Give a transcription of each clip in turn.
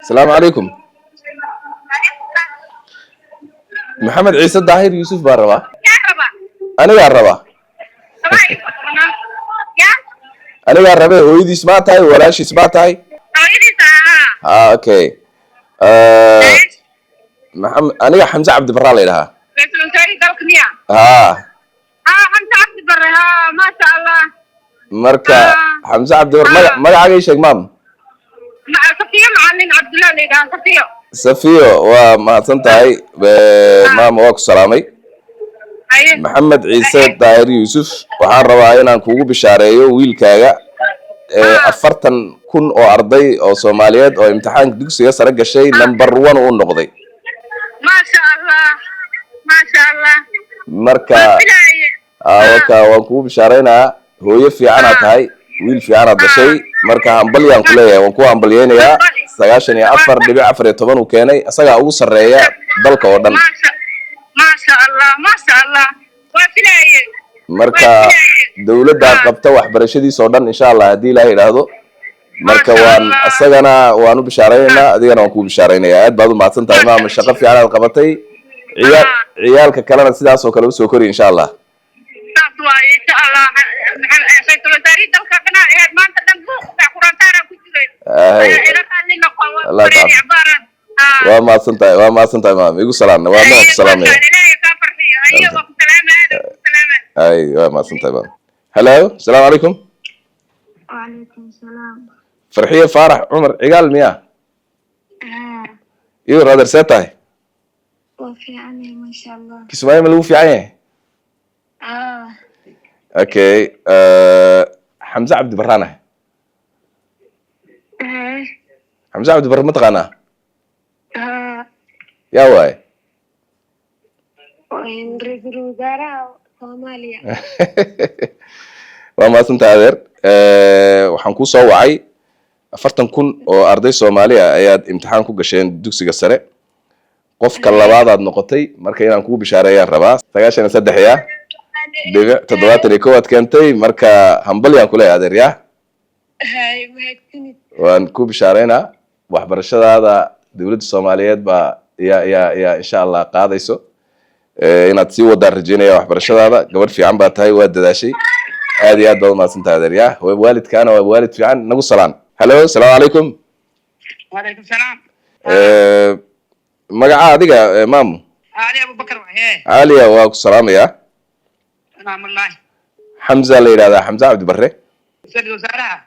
Asalaamu calaykum. Maxamed Ciise Daahir Yuusuf baan rabaa. Anigaa rabaa. Anigaa rabe, hooyadiis maa tahay, walaashiis maa tahay? Ha, okay. Maxamed, aniga Xamse Cabdibarraa la yidhahaa. Ha. Marka Xamse Cabdibar, magacaaga ii sheeg, maam. Safiyo, waa mahadsan tahay, maama, waa ku salaamay. Maxamed Ciise Daahir Yuusuf, waxaan rabaa inaan kugu bishaareeyo wiilkaaga 40,000 oo arday oo Soomaaliyeed oo imtixaanka dugsiga sare gashay number one uu noqday. Maasha Allah, maasha Allah. Marka waka waan kugu bishaareynayaa, hooyo fiicanaad tahay, wiil fiicanaad dhashay. Marka hambalyaan ku leeyahay, waan ku hambalyeynayaa. 94.14 uu keenay, isagaa ugu sarreeya dalka oo dhan. Maasha Allah, maasha Allah, waa filaaye. Marka dawladdaa qabta waxbarashadiisa oo dhan, insha Allah, haddii Ilaah idhaahdo. Marka waan isagana waan u bishaareynayna, adigana waan kuu bishaareynayaa. Aad baad u mahadsan tahay, maama, shaqo fiican aad qabatay. Ciyaal ciyaalka kalena sidaas oo kale usoo kori, insha Allah. Saas waaye, insha Allah. Ra-iisul wasaarihii dalka dhana ahayd, maanta dhan buuq quraantaara ku jiray. Iga raalli noqo. Allah ta'ala. Waa mahadsan tahay, waa mahadsan tahay, maama. Igu salaamna, waa ku salaamaya. Ilaahay kaa farxiyo. Haye, waa ku salaama, aad ku salaama. Ay, waa mahadsan tahay, maama. Hello, asalaamu calaykum. وعليكم السلام. Farxiye Faarax Cumar Cigaal miya? ها. Iyo rader, see tahay? وفي ما شاء الله. Kismaayo ma lagu fiican yahay? اه. Okay, Xamse Cabdi Barraan ah. ها. Xamse Cabdi Barre ma taqaanaa? ها. Yaa waaye? وين رئيسal wasaaraha Soomaaliya. Waa mahadsantahay, adeer. Waxaan kuu soo wacay 40,000 oo arday Soomaali ah ayaad imtixaan ku gasheen dugsiga sare, qofka labaadaad noqotay. Marka inaan kugu bishaareeyaan rabaa. 93 ya dhibic 71 aad keentay. Marka hambalyaan kuleeyahay, adeer, ya. Hay, mahadsanid. Waan ku bishaareynaa. Waxbarashadaada dowladda Soomaaliyeed baa ya insha Allah qaadayso. Inaad sii wadaan rajeynaya waxbarashadaada. Gabadh fiican baa tahay, waa dadaashay. Aad iyo aad baad umahadsan tahay, adeer. Ya waalidkaana waa waalid fiican, nagu salaan. Hello, asalaamu calaykum. Wacalaykum salaam. Magaca adiga, maamu? Ali Abubakar waaye. Caaliya, waa ku salaamayaa. Salaamullahi. Xamza la yidhahdaa, Xamza Cabdi Barre. Ra-iisul wasaaraha.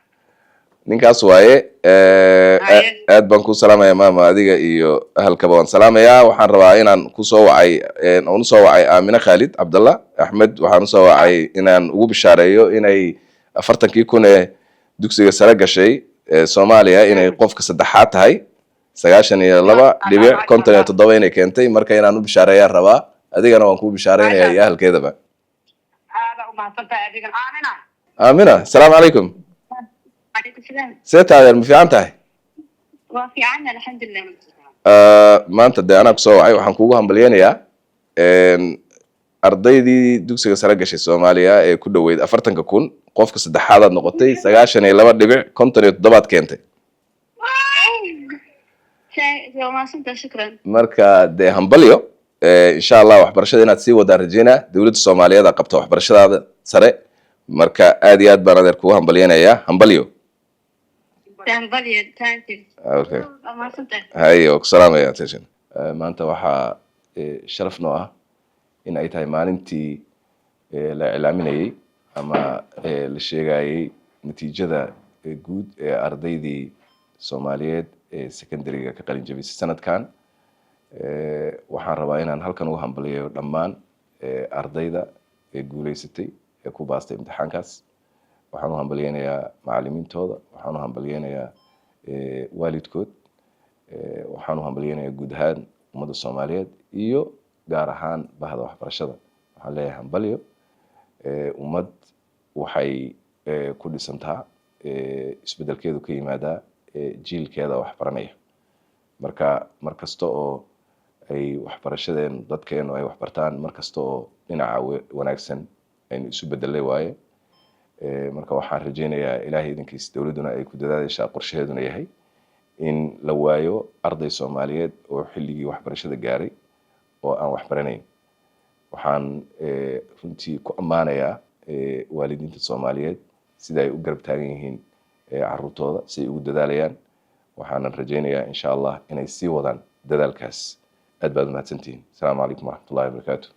Ninkaas waaye. Haye. Aad baan ku salaamaya, maama, adiga iyo ahalkaba waan salaamayaa. Waxaan rabaa inaan kusoo wacay, oon usoo wacay Aamine Khaalid Cabdallah Axmed. Waxaan usoo wacay inaan ugu bishaareeyo inay 40kii kun ee dugsiga sare gashay ee Soomaaliya inay qofka saddexaad tahay, 92.57 inay keentay. Marka inaan u bishaareeyaan rabaa. Adigana waan kuu bishaareynaya iyo ahalkeedaba. Aada u mahadsan tahay adigan, Aamina. Aamina, asalaamu calaykum. Calaykum salaam. See tahay, adeer, ma fiican tahay? Waa fiican, alxamdulilah. Maanta dee anaa kusoo wacay. Waxaan kugu hambalyeynayaa ardaydii dugsiga sare gashay Soomaaliya ee ku dhoweyd 40ka kun, qofka saddexaadaad noqotay. 92.57aad keentay. Waa mahadsantahay, shukran. Marka dee hambalyo. Insha Allah waxbarashada inaad sii wadaan rajeynaa. Dowladda Soomaaliyeed aa qabta waxbarashadaada sare. Marka aad iyo aad baan, adeer, kugu hambalyeynayaa. Hambalyo. Hambalyo, thank you. Okay. Waa mahadsantahay. Haye, waa ku salaamaya. Attention. Maanta waxaa sharaf noo ah in ay tahay maalintii la iclaaminayey ama la sheegayey natiijada guud ee ardaydii Soomaaliyeed ee secondary-ga ka qalin jabisay sanadkan. Waxaan rabaa inaan halkan ugu hambaliyeeyo dhammaan ardayda ee guuleysatay ee ku baastay imtixaankaas. Waxaan u hambalyeynayaa macalimiintooda, waxaan u hambalyeynayaa waalidkood, waxaan u hambalyeynayaa guud ahaan ummadda Soomaaliyeed iyo gaar ahaan bahda waxbarashada. Waxaan leeyahay hambalyo. Ummad waxay ku dhisantaa, isbeddelkeedu ka yimaadaa jiilkeeda wax baranaya. Marka mar kasta oo ay waxbarashadeen dadkeenu ay waxbartaan, mar kasta oo dhinaca wanaagsan aynu isu bedelay waaye. Marka waxaan rajeynayaa, Ilaahay idinkiis, dowladduna ay ku dadaaleysaa, qorshaheeduna yahay in In la waayo arday Soomaaliyeed oo xilligii waxbarashada gaaray oo aan wax baranayn. Waxaan runtii ku ammaanayaa waalidiinta Soomaaliyeed sida ay u garab taagan yihiin caruurtooda, si ay ugu dadaalayaan. Waxaanan rajaynayaa, insha Allah, inay sii wadaan dadaalkaas. Aad baad umahadsantihiin. Asalaamu calaykum waraxmatullahi wabarakaatu.